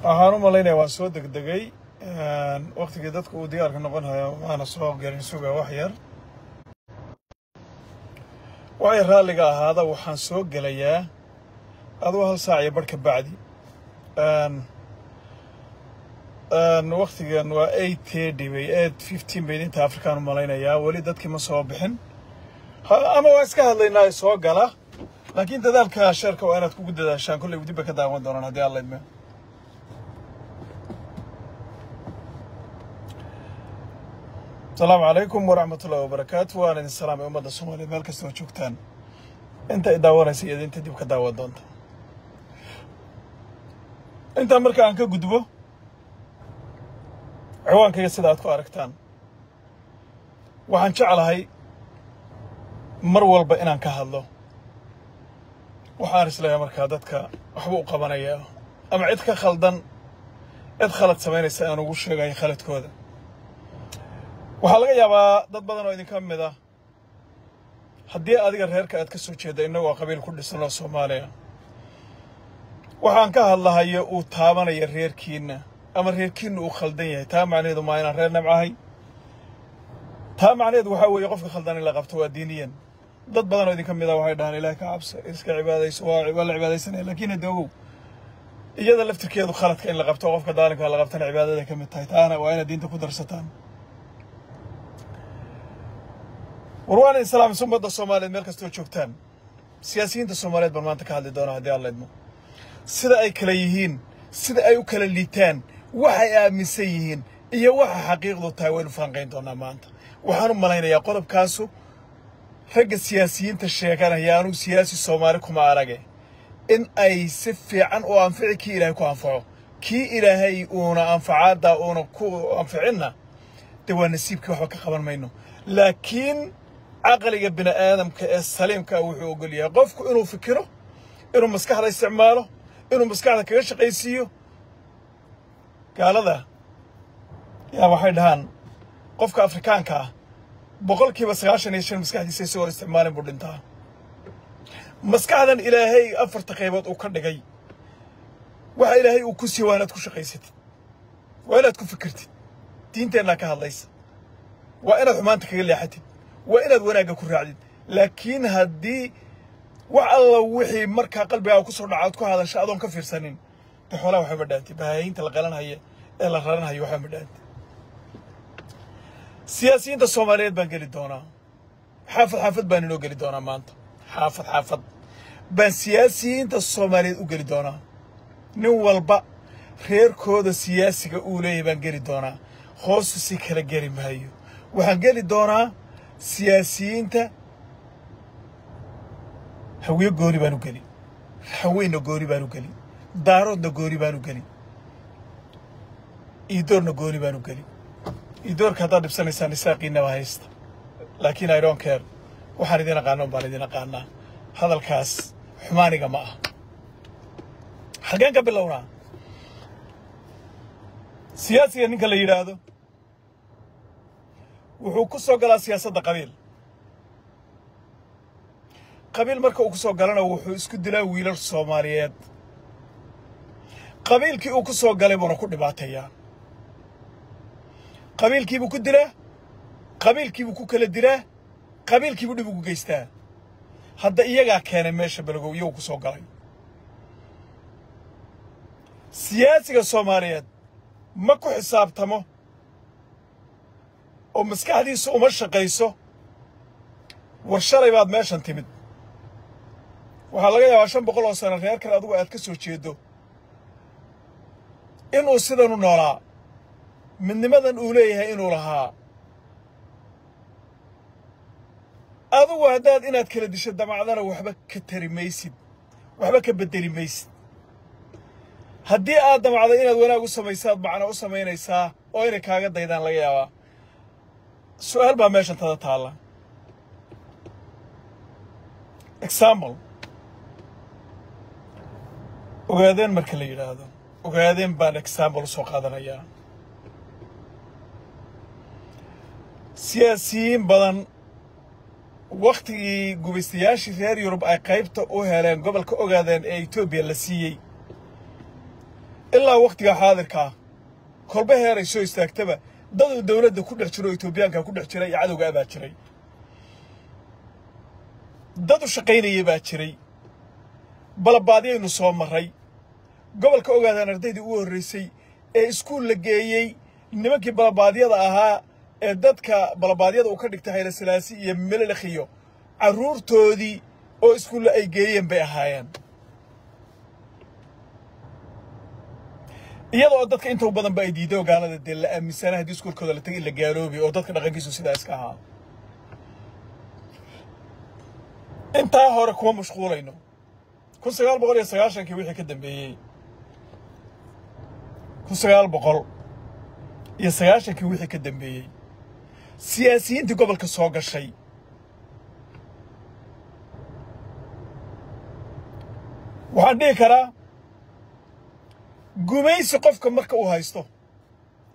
Waxaan u malaynaya waan soo degdegay waktigii dadku uu diyaarka noqon hayo, maana soo gelin. Suga wax yar, waxay raalliga ahaada. Waxaan soo gelayaa adugu hal saac iyo barh ka bacdi. Waktigan waa 8:30 bay, 8:15 bay inta Afrikaan u malaynayaa. Weli dadkii ma soo bixin, ama waa iska hadlaynaa soo gala, laakiin dadaalka share-ka waa inaad kugu dadaashaan. Kolley dib bay ka daawan doonaan haddii Alla idme. Asalaamu calaykum waraxmatullahi wabarakaatu. Waan idin salaamay ummadda Soomaaliyeed meel kasta oo joogtaan, inta i daawanaysa iyo inta dib ka daawan doonta. Intaa marka aan ka gudbo, ciwaankayga sida aad ku aragtaan, waxaan jeclahay mar walba inaan ka hadlo waxaan isleeyahay markaa dadka waxba u qabanaya, ama cid ka khaldan, cid khalad samaynaysa aan ugu sheegayo khaladkooda. Waxaa laga yaabaa dad badan oo idinka mid ah, haddii adiga reerka aad ka soo jeedda, innagoo qabiil ku dhisan oo Soomaaliya, waxaan ka hadlahayo uu taabanaya reerkiinna ama reerkiinna uu khaldan yahay. Taa macnaheedu maa inaan reer nabcahay. Taa macnaheedu waxaa weeye qofka khaldan in la qabto waa diiniyan. Dad badan oo idinka mid ah waxay dhahaan, "Ilaah ka cabso, iska cibaadayso, waa la cibaadaysanaya." Laakiin hadda ogow, iyada laftirkeedu khaladka in la qabto, qofka daalimka la qabtana, cibaadada ka mid tahay. Taana waa inaad diinta ku darsataan. War waan idin salaamay ummadda Soomaaliyeed meel kastoo joogtaan. Siyaasiyiinta Soomaaliyeed baan maanta ka hadli doonaa haddii Alla idmo, sida ay kala yihiin, sida ay u kala liitaan, waxay aaminsan yihiin iyo waxa xaqiiqdu tahay waynu falanqayn doonaa maanta. Waxaan u malaynayaa qodobkaasu ragga siyaasiyiinta sheeganaya, anugu siyaasi Soomaali kuma arage, in ay si fiican u anfici. Kii Ilaahay ku anfaco, kii Ilaahay uuna anfacaadda uuna ku anficinna, dee waa nasiibkii, waxba ka qaban mayno. Laakiin caqliga bini aadamka ee saliimka ah wuxuu ogol yahay qofku inuu fikiro, inuu maskaxda isticmaalo, inuu maskaxda kaga shaqaysiiyo. Gaalada yaa waxay dhahaan qofka Afrikaanka ah 95% maskaxdiisa isagoo isticmaalin buu dhintaa. Maskaxdan Ilaahay afarta qaybood uu ka dhigay, waxa Ilaahay uu ku siiye waa inaad ku shaqaysatid, waa inaad ku fikirtid. Diinteennaa ka hadlaysa. Waa inaad xumaanta kaga leexatid, waa inaad wanaagga ku raacdid. Laakiin haddii wax alla wixii markaa qalbigaaga ku soo dhaca aad ku hadasha adoon ka fiirsanin, dee xoolaha waxba ma dhaantid. Bahaayiinta la qalanhaya ee la raranhayo waxba ma dhaantid. Siyaasiyiinta Soomaaliyeed baan geli doonaa. Xaafad xaafad baan inoo geli doonaa maanta. Xaafad xaafad baan siyaasiyiinta Soomaaliyeed u geli doonaa. Nin walba reerkooda siyaasiga uu leeyahay baan geli doonaa, hoosu si kala geli maayo. Waxaan geli doonaa siyaasiyiinta Hawiye gooni baan u geli, Haweyna gooni baan u geli, Daaroodna gooni baan u geli, Iidoorna gooni baan u geli. Iidoorka haddaad dhibsanaysaan, Isaaqiinaba haysta, laakiin I don't care. Waxaan idin aqaano baan idin aqaanaa. Hadalkaas xumaaniga ma ah. Xaggeen ka bilownaa? Siyaasiga ninka la yidhaahdo wuxuu ku soo galaa siyaasadda qabiil. Qabiil marka uu ku soo galana, wuxuu isku dilaa wiilal Soomaaliyeed. Qabiilkii uu ku soo galay buuna ku dhibaateeyaa. Qabiilkiibuu ku dilaa, qabiilkiibuu ku kala dilaa, qabiilkiibuu dhib ugu geystaa. Hadda iyagaa keenay meesha belagow, iyagu ku soo galay. Siyaasiga Soomaaliyeed ma ku xisaabtamo oo maskaxdiisu uma shaqayso. War shalay baad meeshan timid. Waxaa laga yaabaa 500 oo sano reerkan adigu aad ka soo jeedo inuu sidan u noolaa, midnimadan uu leeyahay inuu lahaa. Adigu haddaad inaad kala disho damacdana, waxba ka tari maysid, waxba ka beddeli maysid. Haddii aad damacdo inaad wanaag u samaysaad, macno u samaynaysaa oo inay kaaga daydaan laga yaabaa. Su'aal baa meeshan tada taalla. Example, Ogaadeen marka la yidhaahdo, Ogaadeen baan example usoo qaadanayaa. Siyaasiyiin badan wakhtigii gubaystayaashii reer Yurub ay qaybta u heleen gobolka Ogaadeen ee Etoobiya la siiyey. Ilaa wakhtiga xaadirkaa kolba heeray soo istaagtaba daduu dawladda ku dhex jiro, Etoobiyaanka ku dhex jiray iyo cadowga baa jiray, dad u shaqaynaya baa jiray. Balabaadiyaynu soo marray. Gobolka Ogaadaan ardaydii ugu horraysay ee iskuul la geeyey nimankii balabaadyada ahaa ee dadka balabaadyada uu ka dhigtay Hayle Silaasi iyo Melelekh iyo carruurtoodii oo iskuulla ay geeyeen bay ahaayeen. Iyada oo dadka inta badan ba ay diiday oo gaalada dee la aaminsana haddii iskuulkooda la tagay in la gaaloobay, oo dadka dhaqankiisu sidaa iska ahaa. Intaa hore kuma mashquulayno. 1990-kii wixii ka dambeeyey, 1990-kii wixii ka dambeeyey, siyaasiyiintii gobolka soo gashay waxaan dhihi karaa gumaysi qofka marka uu haysto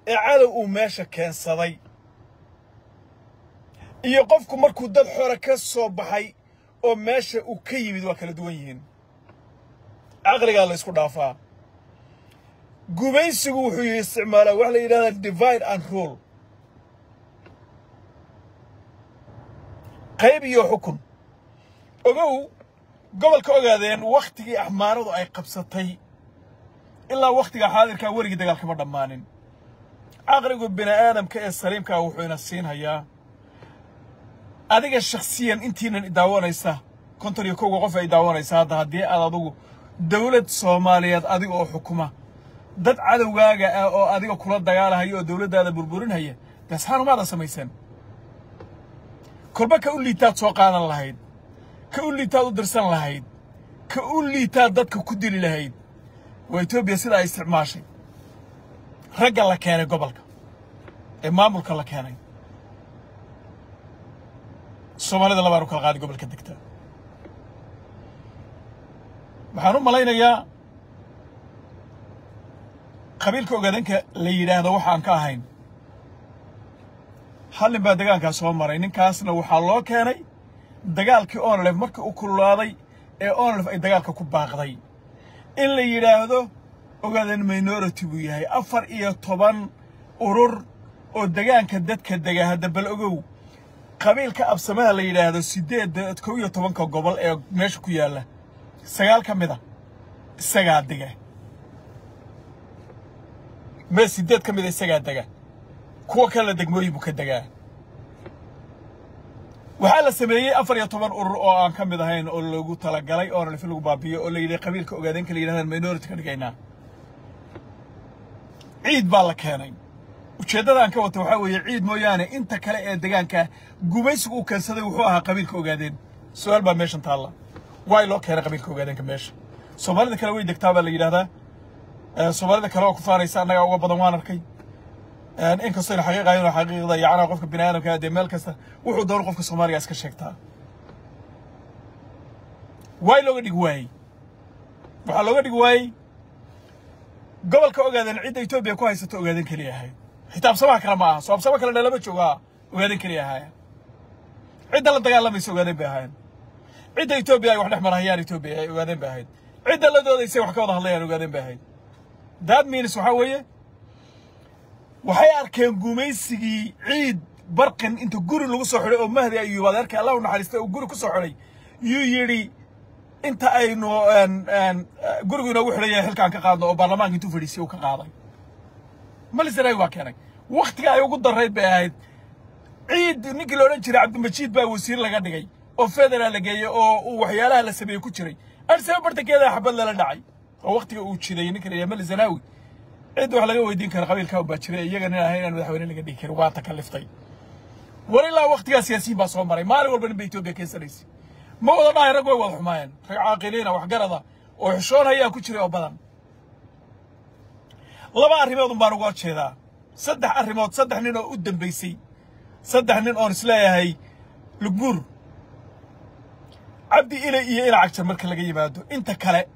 ee cadow uu meesha keensaday iyo qofku markuu dad xore ka soo baxay oo meesha uu ka yimid waa kala duwan yihiin. Caqligaa la isku dhaafaa. Gumaysigu wuxuu isticmaalaa waxa la yidhahdaa divide and rule, qayb iyo xukun. Ogow, gobolka Ogaadeen wakhtigii Axmaaradu ay qabsatay ilaa wakhtiga xaadirkaa werigii dagaalkama dhammaanin. Caqligu bini aadamka ee saliimkaa wuxuu ina siinhayaa adiga shakhsiyan intiinan idaawanaysa, 51-ka qof ay daawanaysa hadda, haddii aad adugu dawlad Soomaaliyeed adiga oo xukuma dad cadowgaaga ah oo adiga kula dagaalahaya oo dawladdaada burburinhaya, dasxaanumaada samayseen. Kolba ka u liitaad soo qaadan lahayd, ka u liitaad u dirsan lahayd, ka u liitaad dadka ku dili lahayd. Waa Etoobiya sida ay isticmaashay ragga la keenay gobolka ee maamulka la keenay. Soomaalida labaan u kala qaadi gobolka degta. Waxaan u malaynayaa qabiilka Ogaadeenka la yidhaahdo waxaan ka ahayn hal nin baa degaankaa soo maray. Ninkaasna waxaa loo keenay dagaalkii ONLF markii uu kululaaday ee ONLF ay dagaalka ku baaqday in la yidhaahdo Ogaadeen minority buu yahay. 14 urur oo degaanka dadka dega. Hadda bal ogow, qabiilka Absamaha la yidhaahdo 8, 11-ka gobol ee meesha ku yaalla 9 ka mid a isagaa dega, mee 8 ka mid a isagaa dega, kuwa kalena degmooyin buu ka degaa. Waxaa la sameeyey 14 urur oo aan ka mid ahayn oo loogu talagalay oona lafi lagu baabiyo oo la yidhi qabiilka Ogaadeenka la yidhahdaan minority ka dhigaynaa. Ciid baa la keenay. Ujeeddada aan ka wata waxaa weeye ciid mooyaane inta kale ee degaanka gumaysigu uu keensaday wuxuu ahaa qabiilka Ogaadeen. Su-aal baa meeshan taalla: waay loo keenay qabiilka Ogaadeenka meesha? Soomaalida kale way degtaa baa la yidhahdaa. Soomaalida kale oo ku faanaysa annagaa uga badan waan arkay, inkastoo ina xaqiiqayo xaqiiqda yacnaa qofka bini aadamka dee meel kasta wuxuu doono qofka Soomaaliga iska sheegtaa. Waay looga dhigi waayey? Waxaa looga dhigi waayey gobolka Ogaadeen cidda Etoobiya ku haysato Ogaadeen keliya ahayd. Xitaa Absamaha kale ma aha, soo Absamo kale lama joogaa, Ogaadeen keliya ahaayeen. Cidda la dagaalamaysa Ogaadeen bay ahaayeen. Cidda Etoobiya ay wax dhex marahayaan Etoobiya ay Ogaadeen bay ahayd. Cidda la doodaysay wax ka wada hadlayaan Ogaadeen bay ahayd. That means waxaa weeye waxay arkeen gumaysigii ciid barqin inta guri lagu soo xidhay oo Mahdi Ayuub adeerkay Allah u naxariistay uu guri ku soo xidhay, yuu yidhi inta aynu gurigu inoogu xidhan yahay xilkaan ka qaadno, oo baarlamaanka intuu fadhiisiyay uu ka qaaday. Malisanaagi baa keenay. Wakhtiga ay ugu darrayd bay ahayd. Ciid ninkii la odhan jiray Cabdimajiid baa wasiir laga dhigay oo federaal la geeyey oo uu waxyaalaha la sameeyey ku jiray. Arsaba bartankeeda xabad lala dhacay oo wakhtiga uu jiray ninka la yidhaha Meles Zenawi. Cid wax laga weydiin kara qabiilka baa jiray, iyaga nin ahayn inaan madaxweyne laga dhigi karin waa takaliftay. War ilaa wakhtigaa siyaasiyiin baa soo maray. Maalin walba nin bay Etoobiya keensanaysay. Ma wada dhahay rag way wada xumaayeen, rag caaqiliina waxgarada oo xishoon hayaa ku jiray oo badan. Laba arrimood un baan uga jeedaa, saddex arrimood, saddex nin oo u dambaysay, saddex nin oon isleeyahay Lugbuur, Cabdi Ilay iyo Ina Cagjar marka laga yimaado inta kale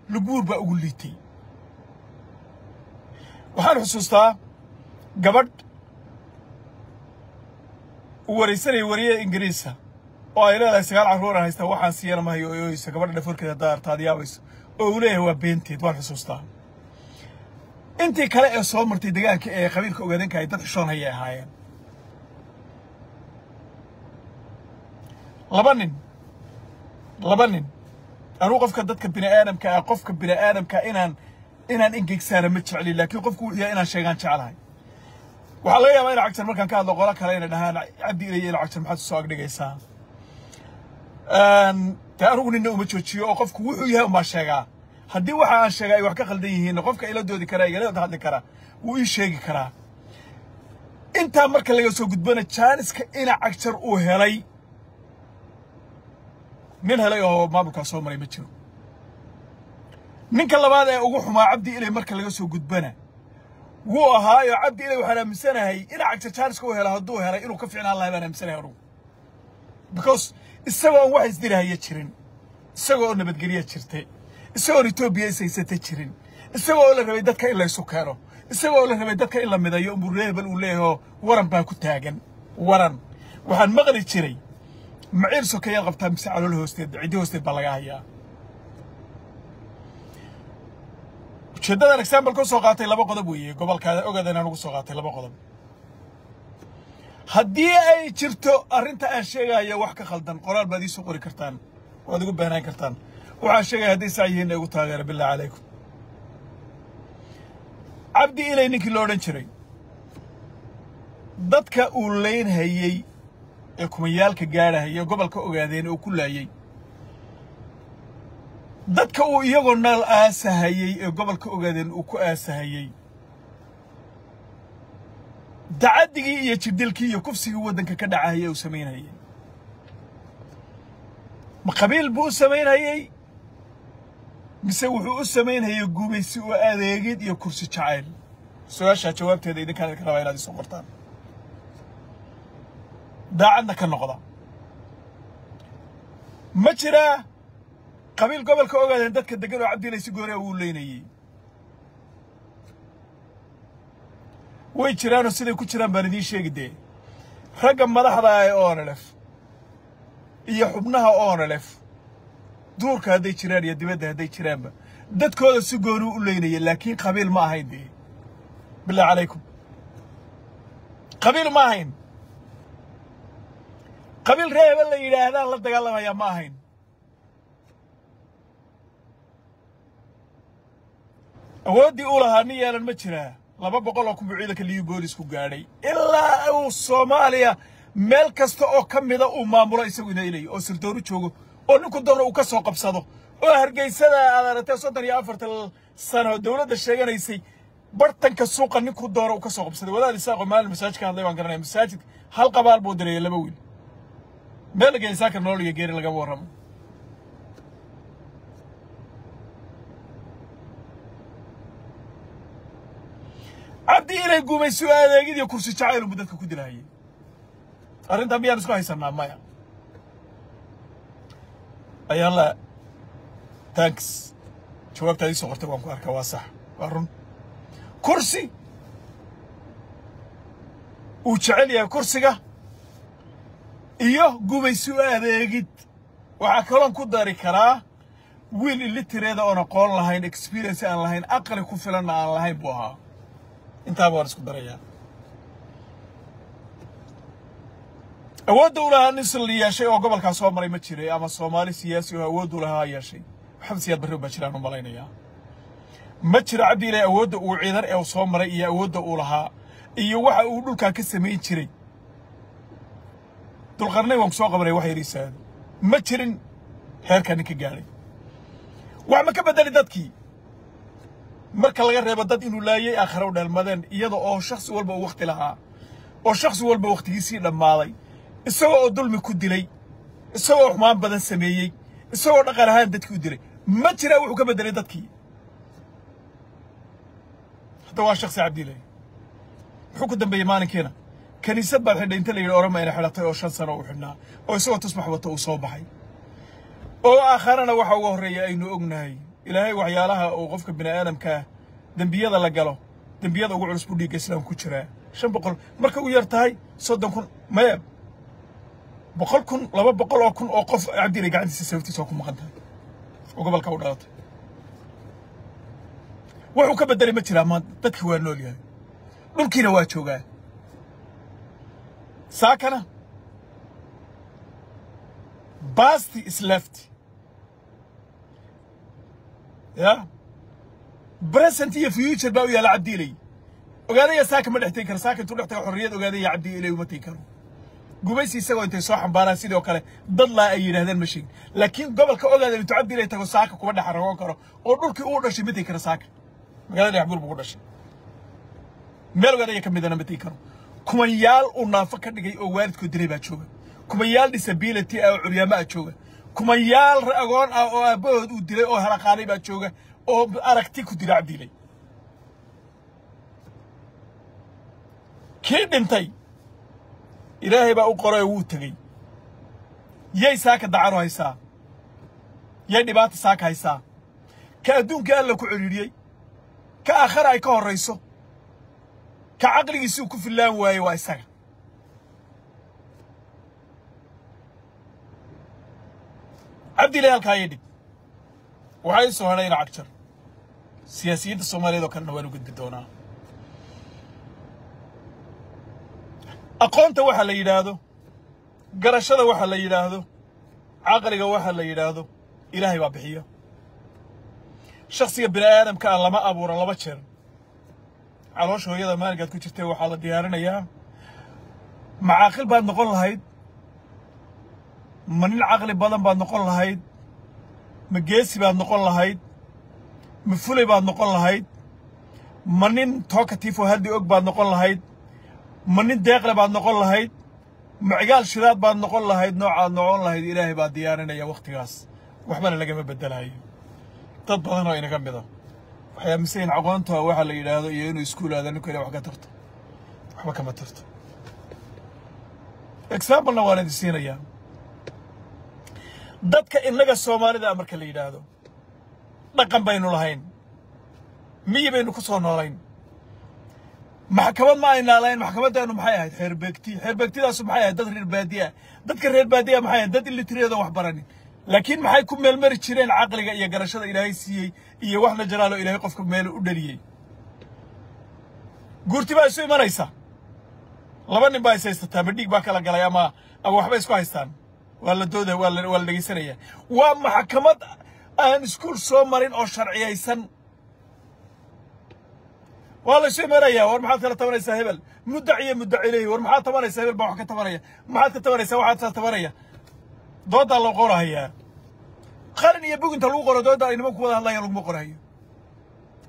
Lugbuur baa ugu liitay. Waxaan xusuustaa gabadh uu waraysanayay wariye Ingiriisa oo ay leedahay 9 carruur aan haystaa, waxaan siiyana ma hayo, ooyeyso gabadha dhafoorkeeda haddaad artaad yaabayso, oo uu leeyahay waa beenteed. Waan xusuustaa. Intii kale ee soo martay deegaanka ee qabiilka Ogaadeenka ay dad xishoon hayay ahaayeen. Laba nin, laba nin. Anuu qofka dadka bini'aadamka ah, qofka bini'aadamka inaan engegsaana ma jecli, laakiin qofku wuxuu yahay inaan sheegaan jeclahay. Waxaa laga yaabaa in Cagjar markaan ka hadlo qolo kale inay dhahaan Cabdi Ilay ila Cagjar maxaad soo agdhigaysaa. Dee anigu nina uma joojiyo oo qofku wuxuu yahay umbaa sheegaa. Haddii waxa aan sheegaa ay wax ka khaldan yihiin, qofka ila doodi karaa, igala hadli karaa, wuu ii sheegi karaa. Intaa marka laga soo gudbana, jaaniska ina Cagjar uu helay, nin helay oo maamulkaa soo maray ma jiro. Ninka labaad ee ugu xumaa Cabdi Ilay marka laga soo gudbana wuu ahaayo Cabdi Ilay. Waxaan aaminsanahay ina Cagjar jaaniska uu helo hadduu helay inuu ka fiicnaan lahay baan aaminsanahay anugu, because isagoo aan wax isdirahaya jirin, isagoo oo nabadgelya jirtay, isagoo oon Etoobiya ishaysata jirin, isagoo oo la rabay dadka in laysu keeno, isagoo oo la rabay dadka in la midayo, umuu reebel uu leeyaho waran baa ku taagan. Waran waxaan maqli jiray maciir sokeeyaad qabtaa mise calool hoosteed, ciddi hoosteed baa laga hayaa. Ujeeddadan example ka soo qaatay laba qodob weeye. Gobolka Ogaden aan ugu soo qaatay laba qodob. Haddii ay jirto arrinta aan sheegayo wax ka khaldan, qoraal baad iisoo qori kartaan, waad igu beenaan kartaan. Waxaan sheegaya hadday saa yihiinna igu taageera, billah calaykum. Cabdi Ilay ninkii lo odhan jiray, dadka uu leynhayey ee kumayaalka gaadhahaya gobolka Ogaadeen oo ku laayey, dadka uu iyagoo nool aasahayey ee gobolka Ogaadeen uu ku aasahayey, dacaddigii iyo jirdilkii iyo kufsigii waddanka ka dhacahayay uu samaynhayey, ma qabiil buu u samaynhayey mise wuxuu u samaynhayey gumaysi u adeegid iyo kursi jacayl? Su-aashaa jawaabteeda idinkaan idinka rabaa inaad isoo qortaan, daacadna ka noqda. Ma jiraa qabiil gobolka Ogaadeen dadka deggan oo Cabdi Ilay si gooni ah uu leynayey? Way jiraanoo siday ku jiraan baan idiin sheegi. Dee ragga madaxda ah ee ONLF iyo xubnaha ONLF, duurka hadday jiraan iyo dibadda hadday jiraanba, dadkooda si goonuu u leynaya, laakiin qabiil ma ahayn. Dee billah calaykum, qabiil ma ahayn. Qabiil ree hebel la yidhaahdaan la dagaalamayaa ma ahayn. Awooddii uu lahaa nin yeelan ma jiraa? 200,000 buu ciidanka Liyu Boolisku gaadhay ilaa uu Soomaaliya meel kasta oo ka mida uu maamulo isagu inaylayo oo sirdoonu joogo oo ninku doono uu ka soo qabsado, oo Hargeysada aad aragtee 34 sano dowladda sheeganaysay bartanka suuqa ninku doono uu ka soo qabsaday. Wadaad Isaaqo maalin masaajid ka hadlay waan garanaya. Masaajid hal qabaal buu diray, laba wiil meel la geeyay saakar nolol iyo geeri lagama warramo. Cabdi Ilay gumaysi u adeegid iyo kursi jacayl unbuu dadka ku dilahayay. Arrintaa miyaan isku haysanaa? Maya. Ayaan la thanks, jawaabtaad iisoo qortay waan ku arkaa, waa sax, waa run. Kursi uu jecel yahay, kursiga iyo gumaysi u adeegid. Waxaa kaloon ku dari karaa wiil illiterate oon aqoon lahayn, experience aan lahayn, aqli ku filanna aan lahayn buu ahaa. Intaaba waan isku darayaa. Awoodda u lahaa nin sil yeeshay oo gobolkaa soo maray ma jiray, ama Soomaali siyaasi oo awood u lahaa yeeshay? Maxamed Siyaad Barre baa jiraan u malaynayaa. Ma jiro Cabdi Ilay awoodda uu ciidan ee uu soo maray iyo awoodda uu lahaa iyo waxa uu dhulkaa ka samayn jiray. Dulqarnay waan ku soo qabanay wax yariisaado. Ma jirin heerkaa ninka gaadhay. Wax ma ka bedeli dadkii marka laga reebo dad inuu laayay aakhare u dheelmadeen, iyada oo shakhsi walba uu wakhti lahaa oo shakhsi walba wakhtigiisii dhammaaday, isagoo oo dulmi ku dilay, isagoo xumaan badan sameeyey, isagoo dhaqan ahaan dadkii u dilay? Ma jiraa wuxuu ka bedelay dadkii? Hadda waa shakhsi Cabdi Ilay. Muxuu ku dambeeyey maalinkiina? Kaniisad baad xidhay inta la yidhi Oroma inay xidhatay oo 5 sano uu xidhnaa oo isagoo tusbax wato uu soo baxay, oo aakharana waxa uga horreeya aynu ognahay. Ilaahay waxyaalaha uu qofka bini aadamkaa dembiyada la galo, dembiyada ugu culus buu dhiigga islaamku ku jiraa. 500 marka u yar tahay, 30,000, maya, 100,000, 200,000 oo qof Cabdi Ilay gacantiisa sababtiisa waa ku maqan tahay oo gobolka u dhalatay. Wuxuu ka bedelay ma jiraa maanta. Dadki waa nool yahay, dhulkiina waa joogaa. Saakana past is left, ya present iyo future baa u yaala. Cabdi Ilay Ogaadaya saaka ma dhex tegi karo. Saaka intuu dhex tago xorriyad Ogaadaya Cabdi Ilay uma tegi karo. Gumaysi isagoo intay soo xambaaraan sidoo kale dad laa ay yidhaahdeen ma sheegin, laakiin gobolka Ogaada intuu Cabdi Ilay tago saaka kuma dhex ragoon karo, oo dhulkii uu dhashay ma tegi karo. Saaka magaalada Dhagaxbuur buu ku dhashay, meel Ogaadaya ka midana ma tegi karo. Kumanyaal uu naafo ka dhigay oo waalidkood dilay baa jooga, kumanyaal disability ah oo curyaamo ah jooga, kumanyaal agoon ah oo aabbahood uu dilay oo haraqaanay baa jooga, oo aragti ku dilay Cabdi Ilay. Kii dhintay Ilaahay baa u qoray oo wuu tegey. Yay saaka dacaro haysaa? Yay dhibaata saaka haysaa? Ka adduunka Alla ku ciriiriyey, ka aakhara ay ka horrayso, ka caqligiisuu ku fillaan waayey waa isaga. Cabdi Ilay halkaa ayay dhig. Waxaa ii soo hadhay Cagjar. Siyaasiyiinta Soomaaliyeed oo kalena waan u gudbi doonaa. Aqoonta waxa la yidhaahdo, garashada waxa la yidhaahdo, caqliga waxa la yidhaahdo, Ilaahay baa bixiyo. Shakhsiga bini aadamka ah lama abuuro laba jeer. Caloosha hooyada maalinkaad ku jirtay waxaa la diyaarinayaa macaaqil baad noqon lahayd, ma nin caqli badan baad noqon lahayd, ma geesi baad noqon lahayd, ma fulay baad noqon lahayd, ma nin talkative oo hadli og baad noqon lahayd, ma nin deeqle baad noqon lahayd, ma cigaal shidaad baad noqon lahayd. Noocaad noqon lahayd Ilaahay baa diyaarinaya wakhtigaas, waxbana lagama beddelayo. Dad badan oo inaga mida waxay aaminsan yihiin aqoonta waxa la yidhaahdo iyo inuu iskuul aado ninku inay wax ka tarto. Waxba kama tarto. Examplena waan idin siinayaa. Dadka innaga Soomaalida marka la yidhaahdo, dhaqan baynu lahayn, miyi baynu ku soo noolayn, maxkamad ma aynaa lahayn. Maxkamaddaanu maxay ahayd? Xeerbeegti. Xeerbeegtidaasu maxay ahayd? Dad reer baadiya. Dadka reer baadiya maxay ahayd? Dad illiterate wax baranin. Laakiin maxay ku meelmari jireen? Caqliga iyo garashada Ilaahay siiyey iyo waxna jalaalo Ilaahay qofka meel u dhaliyey. Guurti baa isu imanaysa, laba nin baa is haysataa, ma dhiig baa kala galay ama waxba isku haystaan. Waa la dooda, waa la dhegeysanaya. Waa maxkamad aan iskuul soo marin oo sharciyaysan. Waa la isu imanaya. War maxaad kala tabanaysaa hebel? Muddac iyo muddaci leeyi. War maxaad tabanaysaa? Hebel baa wax ka tabanaya. Maxaad ka tabanaysaa? Waxaad saa tabanaya. Doodaa loo qorahayaa qalin iyo bug inta lagu qoro. Dooda ay nimanku wada hadlayaan laguma qorahayo.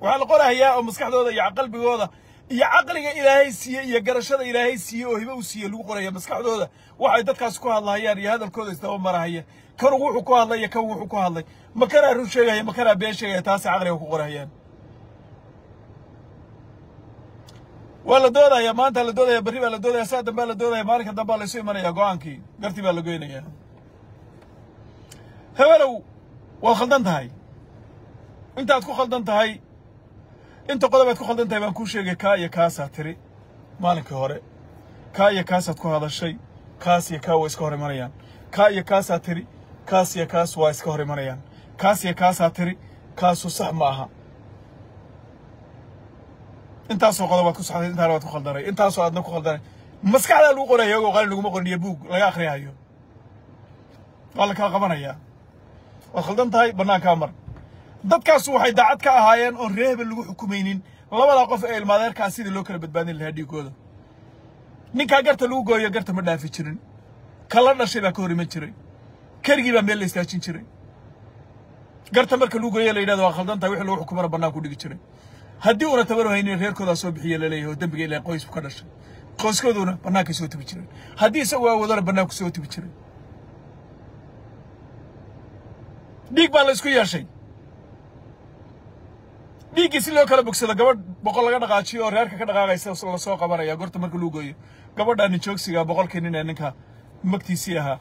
Waxaa la qorahayaa oo maskaxdooda iyo qalbigooda iyo caqliga Ilaahay siiyey iyo garashada Ilaahay siiyey oo hibo u siiyey lagu qoraya maskaxdooda waxay dadkaas ku hadlahayaan iyo hadalkooda isdaba marahaya, kan wuxuu ku hadlay iyo kan wuxuu ku hadlay, ma kanaa run sheegaya, ma kanaa been sheegaya. Taasay caqliga ku qorahayaan. Waa la doodaya, maanta la doodaya, berri baa la doodaya, saa dambaa la doodaya, maalinka dambaa la isu imanaya, go'aankii gartii baa la goynaya. Hebelow, waad khaldan tahay. Intaad ku khaldan tahay, inta qodobaad ku khaldan tahay baan kuu sheegay. Kaa iyo kaasaa tiri maalinkii hore, kaa iyo kaasaad ku hadashay, kaas iyo kaa waa iska hor imanayaan. Kaa iyo kaasaa tiri, kaas iyo kaas waa iska hor imanayaan. Kaas iyo kaasaa tiri, kaasu sax ma aha. Intaasoo qodobaad ku saxday, intaana waad ku khaldanay, intaasoo aadna ku khaldanay. Maskaxdaa lagu qoraya iyagoo qalin laguma qorin iyo buug laga akhriyahayo. Waa la kala qabanayaa. Waad khaldan tahay, bannaankaa mar. Dadkaasu waxay daacad ka ahaayeen oon reer hebel lagu xukumaynin labadaa qof ee ilmaadeerkaa sidii loo kala badbaadin lahaa dhiigooda. Ninkaa garta lagu gooyo garta ma dhaafi jirin. Kala dhashay baa ka hor iman jiray, keligii baa meel la istaajin jiray. Garta marka lagu gooyo la yidhahdo waa khaldan tahay, wixii lagu xukumana bannaan ku dhigi jiray. Haddii uuna tabaru haynin, reerkoodaa soo bixiya laleeyahay oo dembiga ilaa qoysku ka dhashay, qoyskooduna bannaankay soo tubi jireen. Haddii isagu awoodana, bannaanku soo tubi jiray. Dhiig baa la isku yeeshay. Dhiiggii si loo kala bogsado, gabadh 100 laga dhaqaajiyo oo reerka ka dhaqaaqaysa lasoo qabanaya. Gorta marka lagu gooyo gabadha nin joogsiga, 100kii nin ee ninka magtiisii ahaa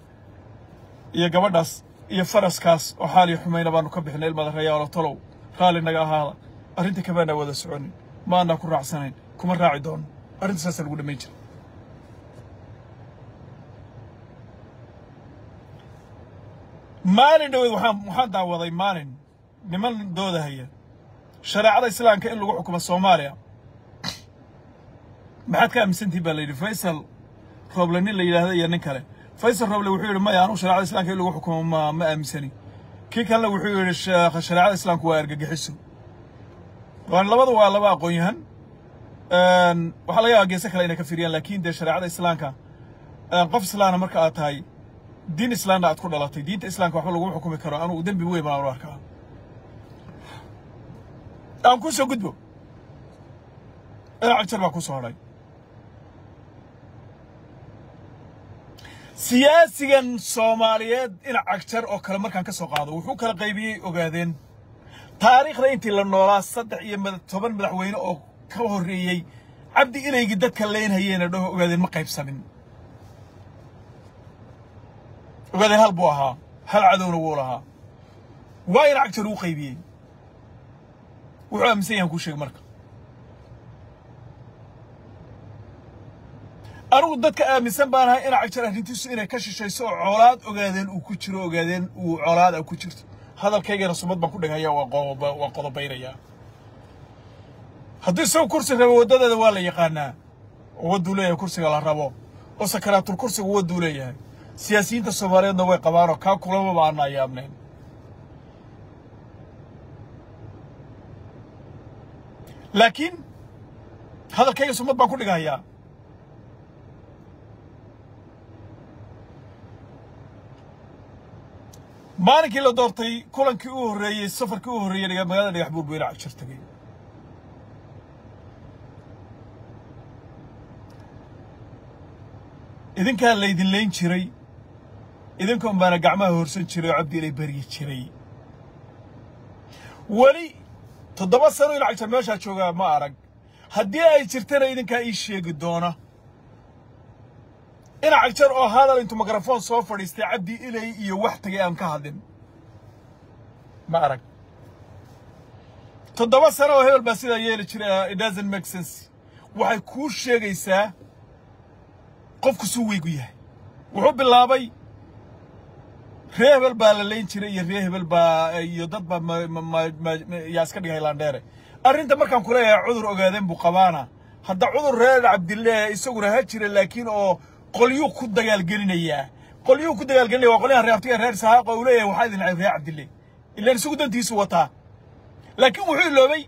iyo gabadhaas iyo faraskaas oo xaal iyo xumayna baanu ka bixinay. Ilmada tolow, raalli naga ahaada, arrinta kamaanaa wada soconin, ma aanaa ku raacsanayn, kuma raaci doono. Arrinta saasa lagu dhamayn jiray. Maalin dhaweyd waxaan daawaday maalin niman doodahaya. Shareecada Islaamka in lagu xukumo Soomaaliya maxaad ka aaminsantihin baa la yidhi. Faysal Roble nin la yidhaahda iyo nin kale. Faysal Roble wuxuu yidhi maya, anugu shareecada Islaamka in lagu xukumo ma aaminsani. Kii kalena wuxuu yidhi shareecada Islaamku waa argagixiso. Waan labada waa laba aqoon-yahan, waxaa laga yaabaa geese kale inay ka fiiriyaan, laakiin dee shareecada Islaamka, qof islaana marka aad tahay, diin islaamna aad ku dhalatay, diinta Islaamka waxba laguma xukumi karo. Anugu dembi weyn baan u arkaa. Aan ku soo gudbo, dhinac jar baa ku soo hadhay. Siyaasigan Soomaaliyeed dhinac Cagjar oo kale markaan ka soo qaado, wuxuu kala qaybiyey Ogaadeen. Taariikhda intii la noolaa, 13 madaxweyne oo ka horreeyey Cabdi Ilaygi dadka leynhayeena dhaho Ogaadeen ma qaybsamin. Ogaadeen hal buu ahaa, hal cadowna wuu lahaa. Waa in Cagjar uu qaybiyey. Wuxuu aaminsan yahan kuu sheeg. Marka anigu dadka aaminsan baan ahay ina Cagjar arrintiisu inay ka shishayso oo coolaad Ogaadeen uu ku jiro, Ogaadeen uu coolaad a ku jirto. Hadalkaygana sumad baan ku dhigaya, waa qodobaynayaa. Haddii isagu kursi rabo, waddadeeda waa la yaqaanaa oo wadduu leeyahay kursiga la rabo oo sakaraatul kursiga wadduu leeyahay. Siyaasiyiinta Soomaaliyeedna way qabaanoo kaa kulamaba aanaa yaabnayn. Laakiin hadalkayga sumad baan ku dhigahayaa. Maalinkii la doortay, kulankii u horreeyey, safarkii u horreeyey magaalada Dhagax Buur buu ina Cagjar tegey. Idinkaa laydin leyn jiray, idinkan baana gacmaha horsan jiray oo Cabdi Ilay baryi jiray. Weli 7 sano ina Cagjar meeshaa joogaa ma arag. Haddii ay jirtana idinkaa ii sheegi doona. Ina Cagjar oo hadal intuu mikrafoon soo fadhiistay Cabdi Ilay iyo wax tagay aan ka hadlin ma arag. 7 sano oo hebel baa sidaa yeeli jiray, it doesn't make sense. Waxay kuu sheegaysaa qofku suu weygu yahay. Wuxuu bilaabay ree hebel baa la leyn jiray iyo ree hebel baa iyo dad baa yaa iska dhigay laandheere. Arrinta markaan ku leeyahay cudur Ogaadeen buu qabaana, hadda cudur reer Cabdille isaguna ha jira, laakiin oo qolyuu ku dagaalgelinayaa, qolyuu ku dagaalgelinaya waa qolyahan reer abtiga, reer Sahaaqa uu leeyahay waxaa idin nacay reer Cabdille, ilaan isagu dantiisu wataa. Laakiin wuxuu iloobay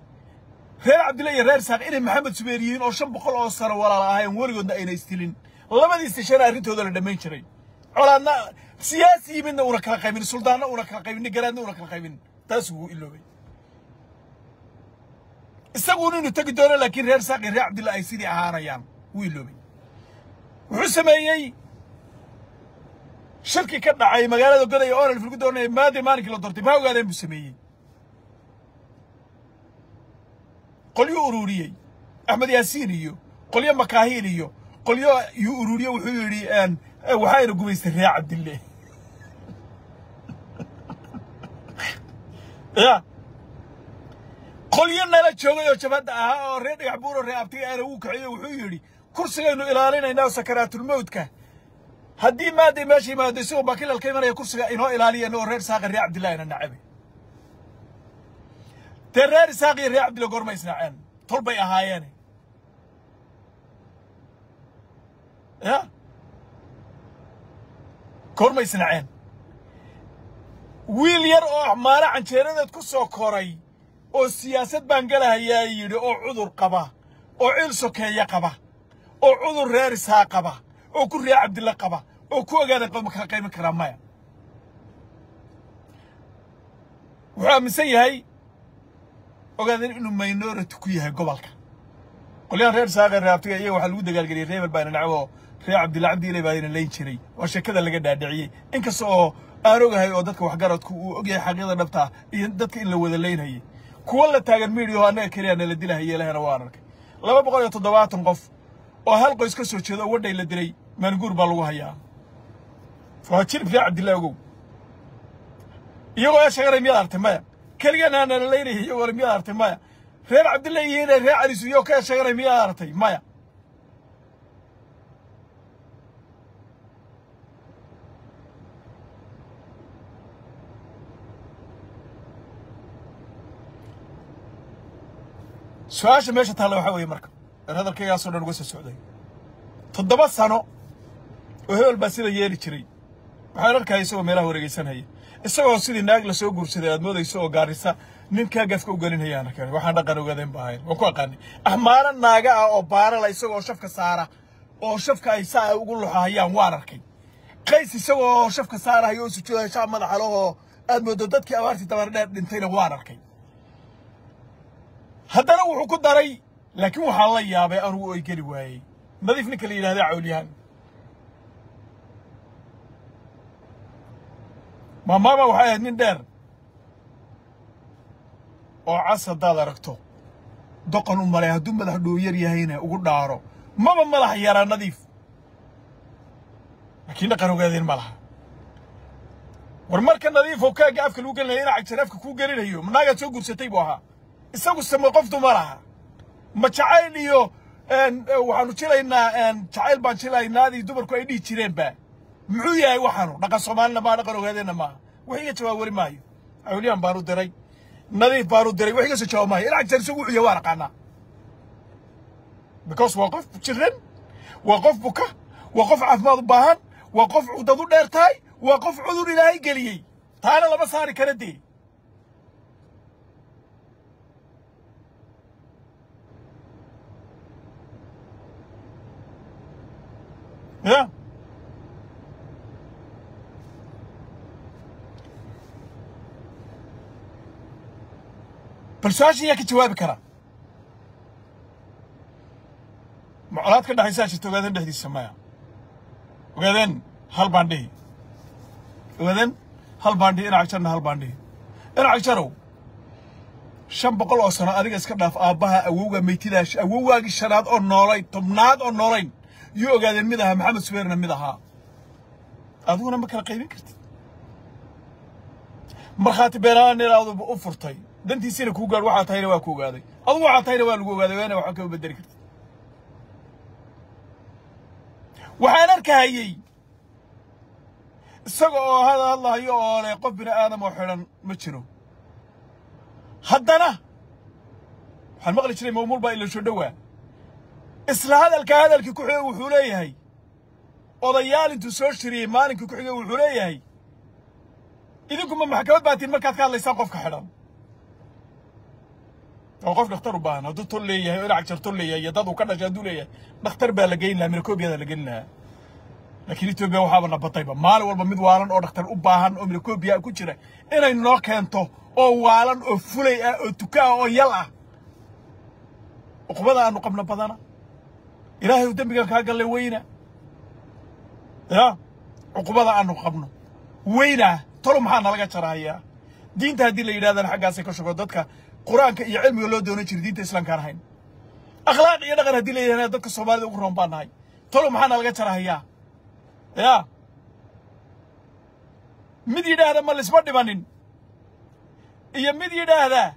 reer Cabdille iyo reer Saaq inay Maxamed Subeer yihiin oo 500 oo sano walaal ahayn, weligoodna ayna istilin, labadiisi shana arrintooda la dhammayn jiray, colaadna siyaasi yimidna una kala qaybin, suldaanna una kala qaybin, garaadna una kala qaybin. Taas wuu iloobay isaguuna inuu tegi doono, laakiin reer Saaq iyo reer Cabdille ay sidii ahaanayaan wuu iloobay. Wuxuu sameeyey shirki ka dhacay magaalada Goday oo ONLF lagu doonayay maadi maalinkii la doortay ma ogaadeen buu sameeyey. Qolyuu ururiyey, Axmed Yaasiin iyo qolyo Makaahiil iyo qolyo yuu ururiyey. Wuxuu yidhi waxayna gumaystay reer Cabdille ya qolyo nala joogay oo jabhadda ahaa oo reer Dhagax Buur oo reer abtiga aana wuu kaciyo. Wuxuu yidhi kursigaynu ilaalinaynaa oo sakaraatulmawdka haddii maaday meesha yimaado isagoo baakilal ka imanaya, kursiga inoo ilaaliyeen oo reer Saaqa reer Cabdillahi ina nacabe. Dee reer Isaaq iyo reer Cabdilla goorma isnaceen? Tol bay ahaayeen ya, goorma isnaceen? Wiil yar oo axmaalo canjeeradeed ku soo koray oo siyaasad baan galahayaa yidhi, oo cudur qaba, oo ciil sokeeye qaba, oo cudur reer Isaaq qaba, oo ku reer Cabdilla qaba, oo ku ogaada qaba, ma kala qayban karaa? Maya. Wuxuu aaminsan yahay ogaadeen inuu minority ku yahay gobolka. Qolyahan reer Saaqe, reer abtiga, iyaga waxaa lagu dagaalgeliyey reer hebel baana nacbo, reer Cabdilla Cabdi Ilay baa ina leyn jiray. Waa sheekada laga dhaadhiciyey, inkasta oo aan ogahay oo dadka waxgaradku uu ogyahay xaqiiqada dhabta iyo dadka in la wada leynhayay. Kuwa la taagan miidiyaho annaga keliya nala dilahaya lehna waan arkay. 270 qof oo hal qoys ka soo jeeda oo wadhay la dilay Maanguur baa lagu hayaa. Waa jilib reer Cabdilla ogow. Iyagoo sheeganay miyaad artay? Maya. Keligana nala leynayay iyagoo miyaad artay? Maya. Reer Cabdilla yihiin reer Cali Suuyo ka sheeganay miyaad artay? Maya. Su-aasha meesha taalla waxaa weeye marka aan hadalkaygaasoo dhan uga soo socday 7 sano oo hebel baa sida yeeli jiray. Waxaan arkaya isagoo meelaha wareegeysanaya, isagoo sidii naag la soo guursaday aad moodayso oo Gaarisa ninkaa gafka u gelinaya aan arkay. Waxaan dhaqan ogaadeen ba ahayn, waan ku aqaanay axmaaro naaga ah oo baarala isagoo shafka saara oo shafka ay saa ugu luxahayaan waan arkay. Qays isagoo shafka saarahaya oo sujuudaya shaab madaxa lehoo aad moodo dadkii abaartii dabardheer dhintayna waan arkay. Haddana wuxuu ku daray, laakiin waxaan la yaabay anugu oy geli waayey Nadiif ninka la yidhahda Cawlyahan maamaama waxay ahayd nin dheer oo cas haddaad aragto doqon u malay, hadduu madax dhooyar yahayna ugu dhaaro maba madax yaraa Nadiif, laakiin dhaqan ogaadeen ma laha. War marka Nadiif oo kaaga afka lagu gelinayo ina Cagjar afka kuu gelinayo manaagaad soo guursatay buu ahaa isagu same qoftu ma laha. Ma jacayl iyo waxaanu jilaynaa jacayl baan jilaynaadii dumarku ay dhihi jireenba muxuu yahay waxaanu dhaqan Soomaalina maa dhaqan ogaadeenna maaha. Wax iga jawaab weli maayo. Cawliyaan baanu diray, Nadiif baanu diray, wax iga soo jawaab maayo. Ina Cagjar isagu wuxuu yahay waan aqaanaa, because waa qof jiran, waa qof buka, waa qof caafimaad u baahan, waa qof cudad u dheer tahay, waa qof cudur Ilaahay geliyey, taana lama saari kara dee. Ya bal su-aasha yaa ka jawaabi kara? Ma colaad ka dhexaysaa jirta Ogaadeen dhexdiisa? Maya. Ogaadeen hal baan dhihi, Ogaadeen hal baan dhihi, ina Cagjarna hal baan dhihi. Ina Cagjarow, 500 oo sano adiga iska dhaaf, aabbaha awowga meytidaa awowgaagii shanaad oo noolayn 10aad oo noolayn yuu Ogaadeen mid ahaa, Maxamed Subeerna mid ahaa. Adiguna ma kala qaybin kartid. Markhaati beenaan inaadu u furtay dantiisiina kuu gaadh, waxaa tahayna waa ku ogaaday, adugu waxaa tahayna waa lagu ogaaday, waana waxba kama bedeli kartid. Waxaan arkahayey isaga oo hadlahayo oo leh qof bini aadam oo xidhan ma jiro. Haddana waxaan maqli jiray mawmuul baa ilasho dhowaa isla hadalka hadalkii ku xigay wuxuu leeyahay odayaal intuu soo shiriyey maalinkii ku xigay wuxuu leeyahay idinkuma maxkamad baatiin markaad ka hadlaysaan qofka xidhan oo qof dhakhtar u baahan hadduu tol leeyahay oo ina Cagjar tol leeyahay iyo dad uu ka dhashay hadduu leeyahay dhakhtar baa la geyn lahaa, Mirakobiyada la gelin lahaa. Laakiin Etoobiya waxaaba nabatayba maalin walba mid waalan oo dhakhtar u baahan oo Mirakobiya ku jira inay noo keento oo waalan oo fulay ah oo tuka ah oo yal ah. Uqubada aanu qabno badana, Ilaahay uu dembigan kaa gallay weyna, ya cuqubada aanu qabno weyna. Tolo maxaa nalaga jarahayaa? Diinta haddii la yidhahdana xaggaasay ka shugo dadka qur-aanka iyo cilmiga loo doonan jiray diinta islaamkaan ahayn. Akhlaaq iyo dhaqan haddii la yidhahdana dadka Soomaalida ugu roon baan nahay. Tolo maxaa nalaga jarahayaa? Ya mid yidhaahda ma lisma dhimanin iyo mid yidhaahda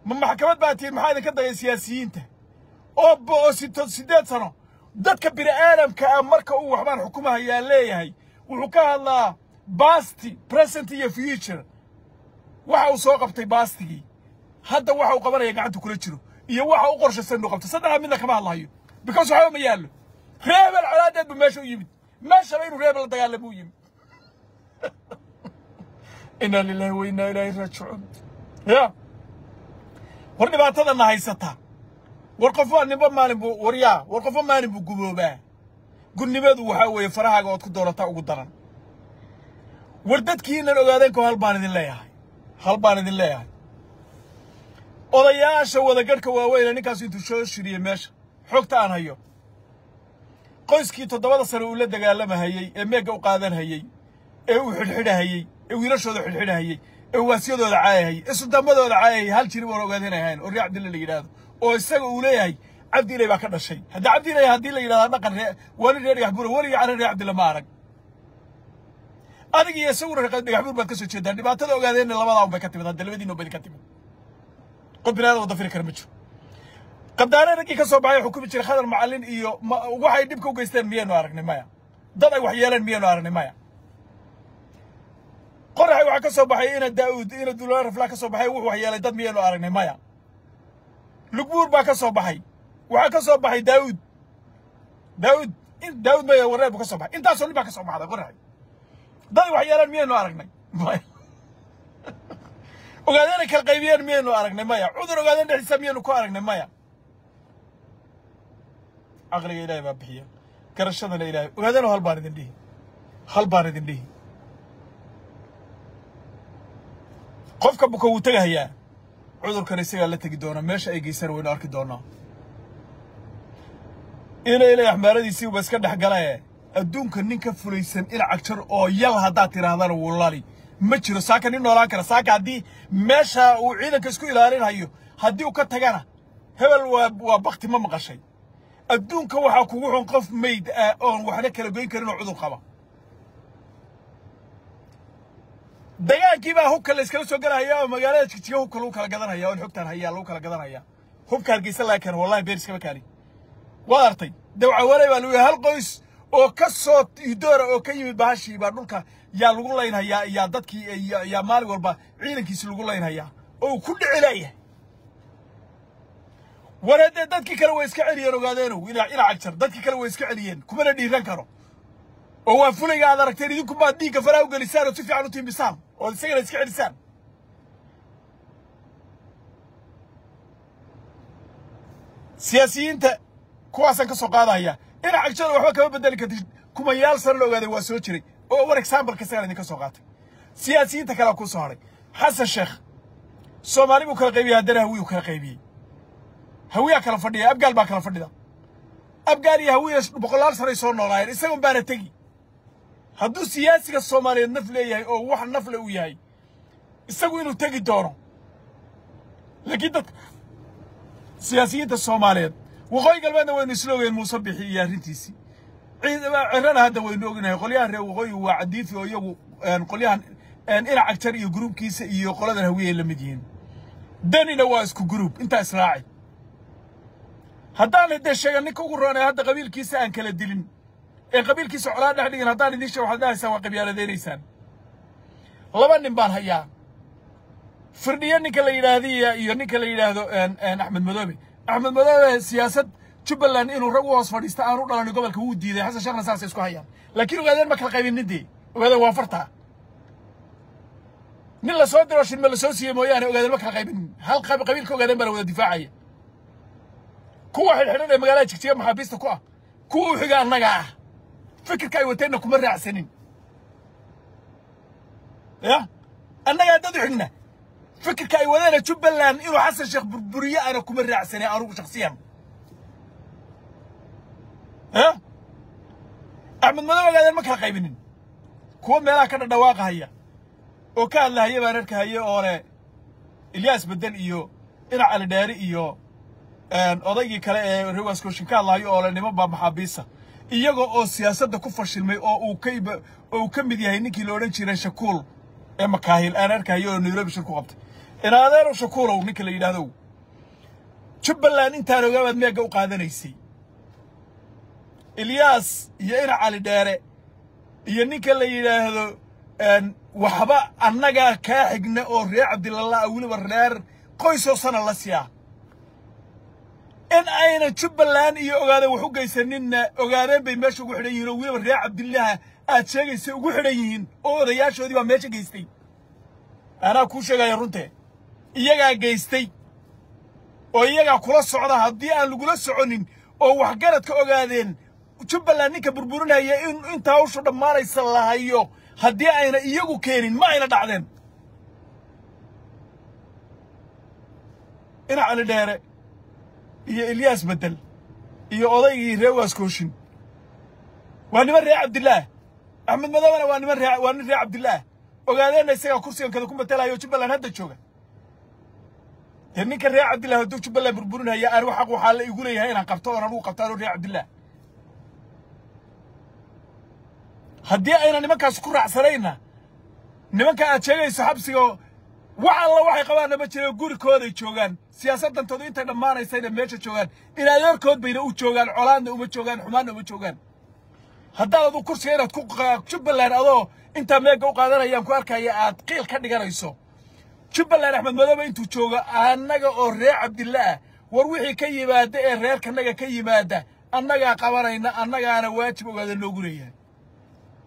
ma maxkamad baa tihiin maxaa idinka dagay siyaasiyiinta oo bo'o 8 sano dadka bini aadamka ah marka uu waxbaan xukumahayaa leeyahay wuxuu ka hadlaa past, present iyo future. Waxa uu soo qabtay pastigii, hadda waxa uu qabanaya gacanta kula jiro iyo waxa uu qorshaysan inuu qabto, saddexda midna kama hadlayo because waxba ma yaallo. Reebel colaadeed buu meesha u yimid, meeshaba inuu reebel la dagaalamo u yimid. Inna lillahi wa inna ilayhi raajicuun. Ya war dhibaatadana haysata, war qof waa ninba maalin buu waryaa, war qofba maalin buu guboobaa. Gudnimadu waxaa weeye farahaaga ood ku doorataa ugu daran. War dadkiinan ogaadeen ko hal baan idin leeyahay, hal baan idin leeyahay. Odayaasha wadagadhka waaweyne ninkaas intuu soo shiriyey meesha xogta aan hayo qoyskii 7da sano uu la dagaalamahayey ee meegga u qaadanhayey ee uu xidhxidhahayey ee wiilashooda xidhxidhahayey ee waasyadooda caayahayey ee sultaamadooda caayahayey hal jiri oon ogaadeen ahayn oo ree Cabdille la yidhaahdo oo isaga uu leeyahay Cabdi Ilay baa ka dhashay. Hadda Cabdi Ilay haddii la yidhahda dhaqan ree wali reer Dhagaxbuur weligii cara ree Cabdille ma arag. Adiga iyo isaguna reer Dhagaxbuur baad ka soo jeedaan. Dhibaatada ogaadeenna labadaa un bay ka timid, hadda labadiina un bay ka timid. Qof bini aadam wada firi kara ma jiro. Qabdaare raggii ka soo baxay xukumi jiray Khadar Macallin iyo waxay dhibka u geysteen miyaynu aragnay? Maya. Dad ay wax yeeleen miyaynu aragnay? Maya. Qoraxay waxaa ka soo baxay ina Daa'uud ina Dulaan Raflaa ka soo baxay wuxuu wax yeelay dad miyaynu aragnay? Maya. Lugbuur baa ka soo baxay, waxaa ka soo baxay Daawud, Daawud Daawud maya, Wareer buu ka soo baxay. Intaasoo nin baa ka soo baxday Qoraxay. Dad wax yeelaan miyaynu aragnay? Maya. Ogaadeenay kala qaybiyeen miyaynu aragnay? Maya. Cudur Ogaadeen dhexdiisa miyaynu ku aragnay? Maya. Caqliga Ilaahay baa bixiya, garashadana Ilaahay. Ogaadeenoo hal baan idin dhihi, hal baan idin dhihi: qofka buka wuu tegahayaa, cudurkan isagaa la tegi doona. Meesha ay geysaan waynu arki doonaa. Inay ilay axmaaradiisii uba iska dhex galae. Adduunka nin ka fulaysan ina Cagjar oo yal haddaad tidhaahdana wuu lali ma jiro. Saaka nin noolaan kara, saaka haddii meesha uu ciidanka isku ilaalinhayo haddii uu ka tagana, hebel waa bakti. Ma maqashay? Adduunka waxaa kugu xun qof mayd ah oon waxna kala goyn karin oo cudur qaba. Dagaalkii baa hubka la iskala soo galahaya oo magaalada Jigjiga hubka lagu kala gadanhaya oon xogtaan hayaa lagu kala gadanhaya. Hubka Hargeysa laga keeno, wallahi beer iskama kaani. Waad artay, Dawcawaley baa lagu yahay. Hal qoys oo ka soo idoora oo ka yimid bahashii baa dhulka yaa lagu laynhayaa, yaa dadkii yaa maalin walba ciidankiisi lagu laynhayaa oo uu ku dhici leeyahay. War haddee dadkii kale way iska celiyeen. Ogaadeenow, ina Cagjar dadkii kale way iska celiyeen, kumana dhiiran karo oo waa fulayga aad aragteen. Idinku maad dhiigga faraha u gelisaan oo si fiican u tiimbisaan oo isagana iska celisaan. Siyaasiyiinta kuwaasaan ka soo qaadaya. Ina Cagjada waxba kama bedeli kartid, kumayaal sano la ogaaday waa soo jiray oo war example kasagaan idinka soo qaatay. Siyaasiyiinta kalea ku soo hadhay. Xasan Sheekh Soomaali buu kala qaybiyey, haddana Hawiyuu kala qaybiyey. Hawiyaa kala fadhiya, Abgaal baa kala fadhida. Abgaal iyo Hawiya boqolaal sanay soo noolaayeen, isagun baana tegi. Hadduu siyaasiga Soomaaliyeed naf leeyahay oo wax nafle uu yahay, isagu inuu tegi doono. Laakiin dadka siyaasiyiinta Soomaaliyeed Waqooyi Galbeedna waynu isla ogeen Muuse Bixi iyo arrintiisii Cirana. Hadda waynu ognahay qolyahan reer Waqooyi waa Cadiifi oo iyagu qolyahan ina Cagjar iyo gruubkiisa iyo qoladan Hawiyay la mid yihiin. Danina waa isku gruub. Intaa israaci haddaan dee sheegan ninka ugu roonay hadda qabiilkiisa aan kala dilin ee qabiilkiisa colaa dhex dhigin, haddaan idiin sheego waxaad dhahaysaan waa qabyaaladeynaysan. Laba nin baan hayaa: Firdhiyo ninka la yidhaahdiya iyo ninka la yidhaahdo Axmed Madoobe. Axmed Madoobe siyaasad Jubbaland inuu rag u hoos fadhiista aan u dhalanin gobolka wuu diiday. Xasan Sheekhna saasay isku hayaan. Laakiin Ogaadeen ma kala qaybinin dee. Ogaadeen waa fartaa nin la soo diro shilma la soo siiyey mooyaane. Ogaadeen ma kala qaybinin, hal qabiilka Ogaadeen baa la wada difaacaya. Kuwa xidhxidhan ee magaalada Jigjiga maxaabiista ku ah, kuwa u xiga annaga ah, fikirka ay wateenna kuma raacsanin. Ya annagaa dad u xigna, fikirka ay wadeena Jubbaland inuu Xasan Sheekh burburiyo ana kuma raacsanin anugu shakhsiyan. Ya Axmed Madow Ogaadeen ma kala qaybinin. Kuwa meelaha ka dhadhawaaqahaya oo ka hadlahaya baan arkahaya oo leh Ilyaas Bedel iyo Dhinac Cali Dheeri iyo odaygii kale ee Rewas Kooshin ka hadlahayo oo le niman baa maxaabiisa, iyaga oo siyaasadda ku fashilmay oo uu ka oo uu ka mid yahay ninkii la odhan jiray Shakuul ee Makaahil aan arkayo oo Nairobi shir ku qabtay. Inaadeero Shakuulow ninka la yidhaahdo, Jubbaland intaan ogaabaad meega u qaadanaysay. Ilyaas iyo Ina Cali Dheere iyo ninka la yidhaahdo waxba annagaa kaa xigna oo reer Cabdillah ah, weliba reer qoysoo sana la siyaa. In ayna Jubbaland iyo Ogaadeen wax u geysaninna Ogaadeen bay meesha ugu xidhan yihiin oo weliba reer Cabdillaha aad sheegaysay ugu xidhan yihiin oo odayaashoodii baa meesha geystay. Anaa kuu sheegaya runtee, iyagaa geystay oo iyagaa kula socda. Haddii aan lagula soconin oo waxgaradka Ogaadeen Jubbaland ninka burburinaya in inta hawshu dhammaanaysa la hayo, haddii ayna iyagu keenin ma ayna dhacdeen. Ina Cali Dheere iyo Ilyaas Bedel iyo odaygii reer Waaskooshin waa niman reer Cabdillaah. Axmed Madowena waa niman ree, waa nin reer Cabdillaah. Ogaadeenna isagaa kursigan kada ku matelayo Jubbaland hadda jooga. Dee ninka reer Cabdillah hadduu Jubbaland burburinaya, anigu xaq waxaa la igu leeyahay inaan qabto oon anugu qabto anuu reer Cabdillah. Haddii ayna nimankaas ku raacsanayna, nimanka aad sheegayso xabsiga wax alla waxay qabaanna ma jiro, gurikooday joogaan, siyaasadantoodu intay dhammaanaysayna meesha joogaan, in adeerkood bayna u joogaan, colaadna uma joogaan, xumaanna uma joogaan. Haddaad adu kursiga inaad ku Jubbaland adoo intaa meega u qaadanayaan ku arkaya aad qiil ka dhiganayso Jubbaland, Axmed Madoobe intuu joogo annaga oo reer Cabdilla ah War wixii ka yimaada ee reerkanaga ka yimaada annagaa qabanayna, annagaana waajib ogaada noogu leeyahay.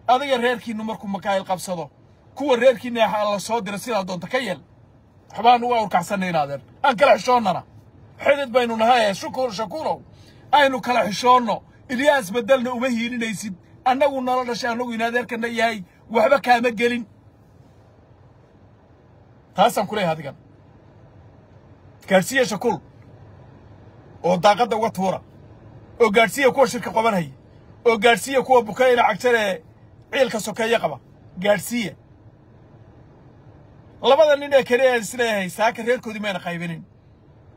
Adiga reerkiinnu markuu makaayil qabsado, kuwa reerkiinna la soo dira sidaa doonta ka yeel. Waxbaan uga awrkacsanay inaadeer, aan kala xishoonnana, xidid baynu nahay. Shukur Shakuurow, aynu kala xishoonno. Ilyaas Bedelna uma hiilinaysid, annagu nala dhashay, annagu inaadeerkana yahay, waxba kaama gelin. Taasaan ku leeyahay adigan gaadhsiiya Shakuul oo daaqadda uga tuura, oo gaadhsiiya kuwa shirka qabanhaya, oo gaadhsiiya kuwa bukayna cagjaree ciilka sokeeye qaba, gaadhsiiya labada nin ee kale aan isleeyahay saaka reerkoodii mayna qaybinin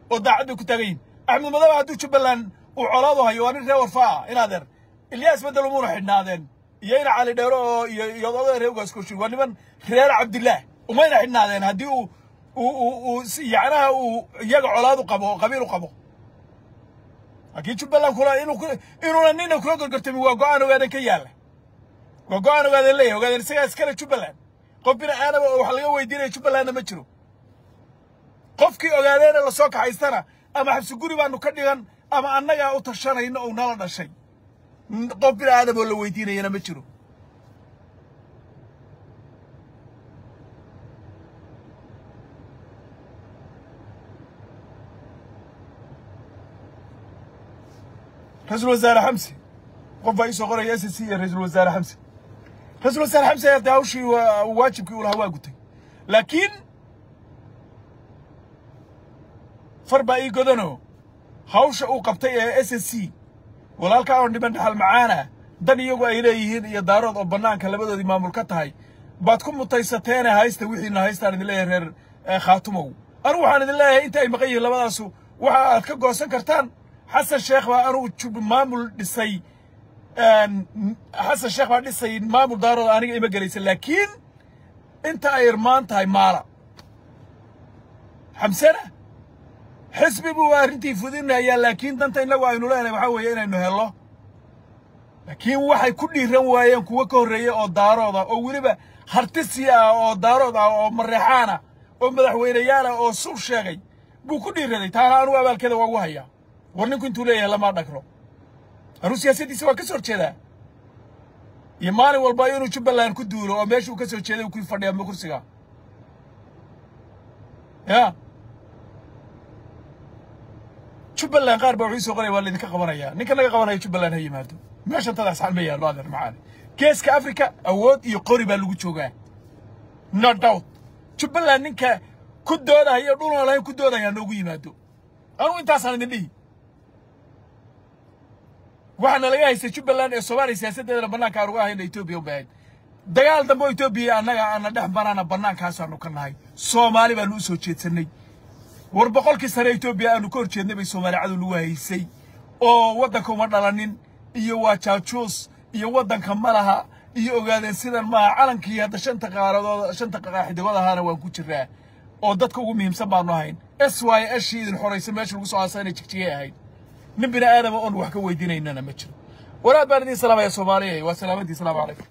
oo daacad bay ku taagan yihin. Axmed Madoobe hadduu Jubbaland uu colaadu hayo, waa nin reer Warfa ah inaadeer. Ilyaas Bedel umuuna xidhnaadeen, iyo ina Cali Dheero oo iyo odada reer Ugaaskoshi, waa niman reer Cabdillaah, umayna xidhnaadeen haddii uu yacnaha uu iyaga colaadu qabo oo qabiil u qabo. Laakiin Jubbaland kula inuu inuuna nina kula gorgortamin waa go'aan Ogaaden ka yaalla, waa go'aan Ogaadeen leeyahay. Ogaadeen isagaa iskale Jubbaland, qof bini aadama oo wax laga weydiinaya Jubbalandna ma jiro. Qofkii ogaadeena lasoo kaxaystana ama xabsi guri baanu ka dhigan ama annagaa u tashanayno ou nala dhashay, qof bini aadam oo la weydiinayana ma jiro. Ra-iisul wasaare Xamse, qof baa iisoo qoraya S C iyo ra-iisul wasaare Xamse. Ra-iisul wasaare Xamse dee hawshii waa waajibkii uu lahaa waa gutay, laakiin far baa ii godano hawsha uu qabtay ee S S C walaalkaa oo dhiman dhaxal macaana dan iyagu ay leeyihiin iyo Daarood oo bannaanka labadoodii maamul ka tahay baad ku mutaysateene. Haysta wixiina haystaan idin leeyahay reer Khaatumow. Anigu waxaan idin leeyahay inta ay maqan yihiin labadaasu waxa aad ka goosan kartaan. Xasan Sheekh baa anugu jub maamul dhisay, Xasan Sheekh baa dhisay maamul Daarood, aniga ima gelaysa, laakiin inta ay irmaan tahay maala. Xamsena xisbi buu arrintii fudinayaa, laakiin danta innagu aynu leenahay waxaa weeye inaynu hello. Laakiin waxay ku dhiiran waayeen kuwo ka horreeyey oo Daarood ah, oo weliba hartisi ah, oo Daarood ah, oo Mareexaan ah, oo madaxweyneyaal ah oo sul sheegay buu ku dhiiraday. Taana anugu abaalkeeda waa ugu hayaa. War ninku intuu leeyahay lama dhagro, anuu siyaasaddiisa waa ka soo horjeedaa, iyo maalin walba inuu Jubbaland ku duulo oo meeshuu ka soo jeeday uu ku fadhiya ama kursiga ya Jubbaland. Qaar baa wuxuu soo qoraya waa laydinka qabanayaa. Ninka naga qabanaya Jubbaland ha yimaado, meeshan tadaas xal ma yaallo adeer macaali. Geeska Africa awood iyo qori baa lagu joogaa, no doubt. Jubbaland ninka ku doodahaya dhulna lahayn ku doodaya noogu yimaado. Anugu intaasaan idin dhihi. Waxaana laga haystay Jubbaland ee Soomaaliya siyaasaddeedana bannaanka aan uga ahayna Etoobiya un bay ahayd. Dagaal dambe oo Etoobiya annaga aana dhex marana bannaankaasaanu ka nahay, Soomaali baanu u soo jeedsanay. War 100kii sane Etoobiya aanu ka hor jeednay bay Soomaali cadow lagu haysay, oo waddanka uma dhalanin iyo waa jaajuus iyo waddanka ma laha iyo Ogaadeen sidan maaha. Calankii hadda shanta qaaradood, shanta qaaxidigood ahaana waan ku jiraa oo dadka ugu muhiimsan baanu ahayn. S Y shii idin xoraysa meesha lagu soo aasayna Jigjigay ahayd. Nin bini aadama oon wax ka weydiinaynana ma jiro. Waraad baan idin salaamaya Soomaaliya, waa salaamantii, salaamu calaykum.